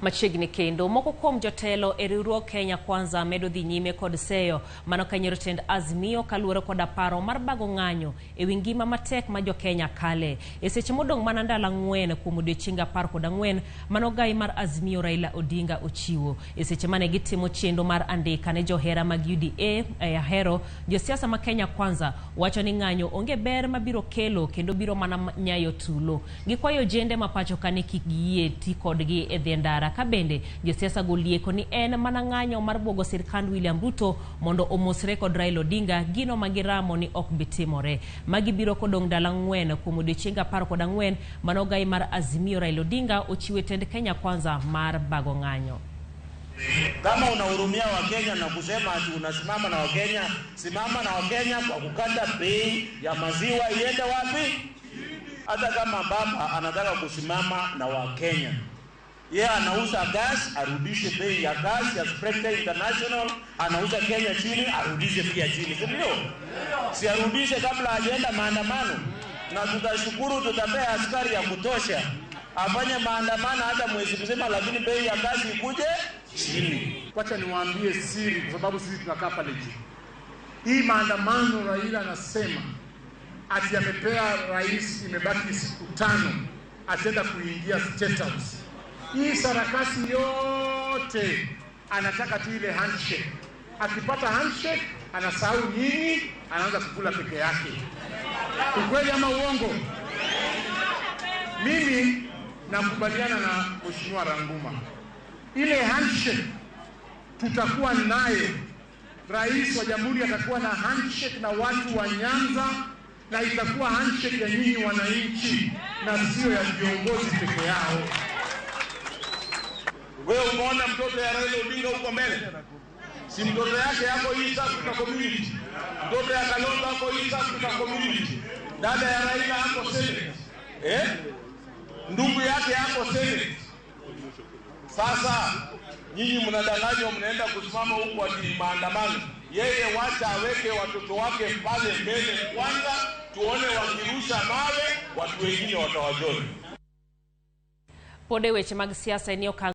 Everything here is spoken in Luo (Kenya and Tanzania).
Machiegni kendo, moko kuom jotelo e riwruog Kenya Kwanza medo dhi nyime kod seyo mano kanyiero tend Azimio kaluwore koda paro mar bago ng'anyo e wi ngima matek ma jokenya kale. E seche modong' mana ndalo 4 kuom odiochienge 14 mano gai mar Azimio Raila Odinga ochiwo. E seche mane gitimo chenro mar andika ne johera mag UDA e Ahero, josiasa ma Kenya Kwanza wacho ni ng'anyo onge ber mabiro kelo kendo biro mana nyayo tulo. Gikwayo ojende ma pacho ka ni kik giyie ti kodgi e dhi e ndara ka bende josiasa go lieko ni en mana ng'anyo mar buogo sirkand William Ruto mondo omosre kod Raila Odinga gino ma giramo ni ok bi timore. Magi biro kodong' ndalo 4 kuom odiochienge 14 mano gai mar Azimio Raila Odinga ochiwo tend Kenya Kwanza mar bago ng'anyo. Kama unahurumia Wakenya na kusema ati unasimama na Wakenya, simama na Wakenya kwa kukata bei ya maziwa iende wapi? Hata kama baba anataka kusimama na Wakenya, yeye anauza gas, arudishe bei ya gas ya Spectre International, anauza Kenya chini, arudishe pia chini, si ndio? Si arudishe kabla hajaenda maandamano, na tutashukuru, tutapea askari ya kutosha afanye maandamano hata mwezi mzima, lakini bei ya gas ikuje chini. Wacha niwaambie siri, kwa sababu sisi tunakaa pale juu. Hii maandamano Raila anasema ati amepea rais, imebaki siku 5 ataenda kuingia State House. Hii sarakasi yote anataka tu ile handshake. Akipata handshake anasahau nyinyi, anaanza kukula peke yake. Ukweli ama uongo? Mimi nakubaliana na Mheshimiwa Ranguma. Ile handshake tutakuwa naye, rais wa jamhuri atakuwa na handshake na watu wa Nyanza, na itakuwa handshake ya nyinyi wananchi na sio ya viongozi peke yao. Wewe umeona mtoto ya Raila Odinga huko mbele? Si mtoto yake yako East Africa Community, mtoto ya Kalonzo yako East Africa Community, dada ya Raila yako Senate, ndugu yake yako Senate. Sasa nyinyi mnadanganywa, mnaenda kusimama huku ati maandamano. Yeye wacha aweke watoto wake pale mbele kwanza, tuone wakirusha mawe, watu wengine watawajoin. Pod e weche mag siasa e okang'